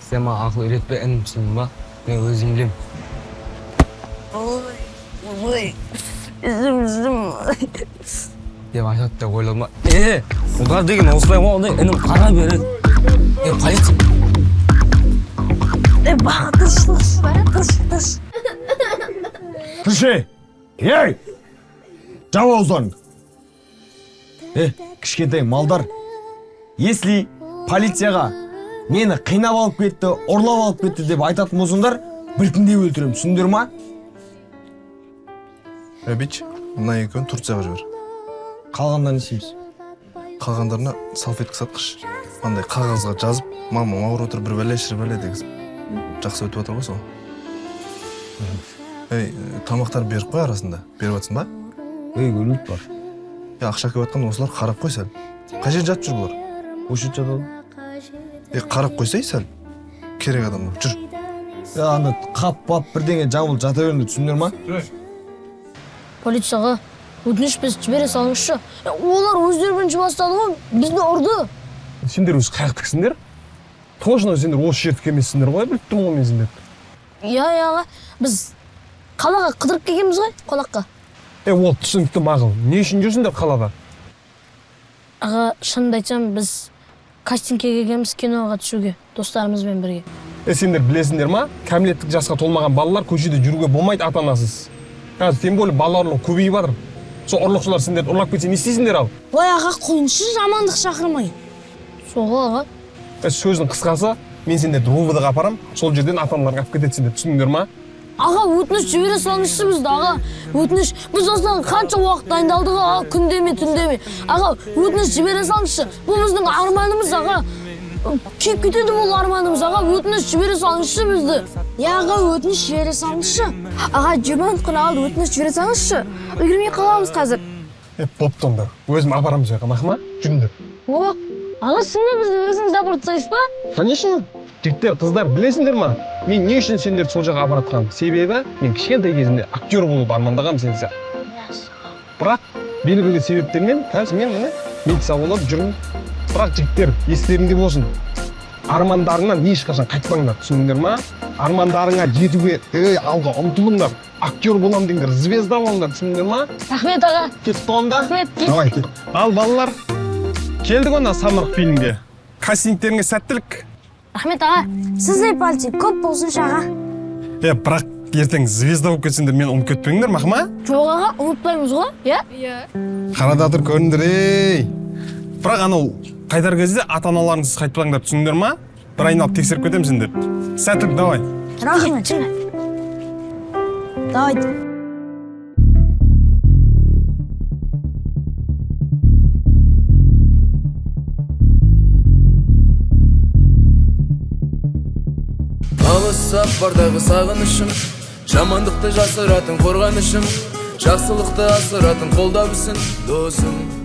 Сен маған ақыл үйретпе, інім, түсіндің ба? Мен өзім білемін. Ой, ой, ізім, ізім. Деп айтады деп ойлама. Е, ұлдар деген осылай ғой, ондай інім қара бері. Е, полиция. Е, Баха, тыш, тыш, тыш, тыш. Тыш, ей! Жап ауыздарыңды. Е, кішкентай малдар. Если полицияға мені қинап алып кетті, ұрлап алып кетті деп айтатын болсаңдар, біртіндеп өлтіремін, түсіндіңдер ма? Бич, мына екеуін Турцияға жібер. Қалғандарын не істейміз? Қалғандарына салфетка сатқыш. Андай қағазға жазып, мамам ауырып отыр, бір бәле, шір бәле дегізіп. Жақсы өтіп жатыр ғой сол. Ей, тамақтар беріп қой арасында. Беріп жатсың ба? Ей, өлмейді бар. Е, ақша әкеліп жатқан осылар, қарап қой сәл. Қай жерде жатып жүр бұлар? Осы жерде жатады. Е, қарап қойсай сәл. Керек адамдар. Жүр. Е, анда қап-пап бірдеңе жабылып жата беріңдер, түсіндіңдер ма? Полицияға өтініш, біз жібере салыңызшы. Олар өздері бірінші бастады ғой, бізді ұрды. Сендер өзі қаяқтіксіңдер? Точно сендер осы жердікі емессіңдер ғой, біліп тұрмын ғой мен сендерді. Иә, иә, аға, біз қалаға қыдырып келгенбіз ғой, қонаққа. Е, ол түсінікті, мақұл. Не үшін жүрсіңдер қалада? Аға, шынымды айтсам, біз кастингке келгенбіз, киноға түсуге достарымызбен бірге. Е, сендер білесіңдер ма, кәмелеттік жасқа толмаған балалар көшеде жүруге болмайды ата анасыз. Қазір тем более бала ұрлығы көбейіп жатыр. Сол ұрлықшылар сендерді ұрлап кетсе, не істейсіңдер ал? Ой, аға, қойыңызшы, жамандық шақырмай. Сол ғой, аға. Е, сөздің қысқасы, мен сендерді РУВД ға апарамын, сол жерден ата аналарың алып кетеді сендер, түсіндіңдер ма? Аға, өтініш, жібере салыңызшы бізді, аға, өтініш. Біз осыдан қанша уақыт дайындалдық, аға, күн демей, түн демей. Аға, өтініш, жібере салыңызшы. Бұл біздің арманымыз, аға. Күйіп кетеді бұл арманымыз, аға, өтініш, жібере салыңызшы бізді. Иә, аға, өтініш, жібере салыңызшы. Аға, 20 минут қана қалды, өтініш, жібере салыңызшы. Үлгермей қаламыз қазір. Е, бопты онда, өзім апарамын сол жаққа, мақұл ма? Жүріңдер. О, аға, сен бізді өзіңіз апарып тастайсыз ба? Конечно. Жігіттер, қыздар, білесіңдер ма, мен не үшін сендерді сол жаққа апарып жатқанымды? Себебі мен кішкентай кезімде актер болуды армандағанмын сен сияқты. Бірақ белгілі себептермен қазір мен міне милиция болып жүрмін. Бірақ, жігіттер, естеріңде болсын, армандарыңнан ешқашан қайтпаңдар, түсіндіңдер ма? Армандарыңа жетуге, ей, алға ұмтылыңдар. Актер боламын деңдер, звезда болыңдар, түсіндіңдер ма? Рахмет, аға. Кетті онда. Рахмет. Давай, кет. Ал, балалар, келдік онда Самұрық фильмге. Кастингтеріңе сәттілік. Рахмет, аға. Сіздей полицей көп болсыншы, аға. Е, бірақ ертең звезда болып кетсеңдер, мені ұмытып кетпеңдер, мақұл ма? Жоқ, аға, ұмытпаймыз ғой, иә. Қарада тұр, көріңдер, ей. Бірақ анау қайтар кезде ата аналарыңсыз қайтпаңдар, түсіндіңдер ма? Бір айналып тексеріп кетемін сендерді. Сәттілік, давай. Рахмет. Давайте. Алыс сапардағы сағынышым, жамандықты жасыратын қорғанышым, жақсылықты асыратын қолдау бісін досым.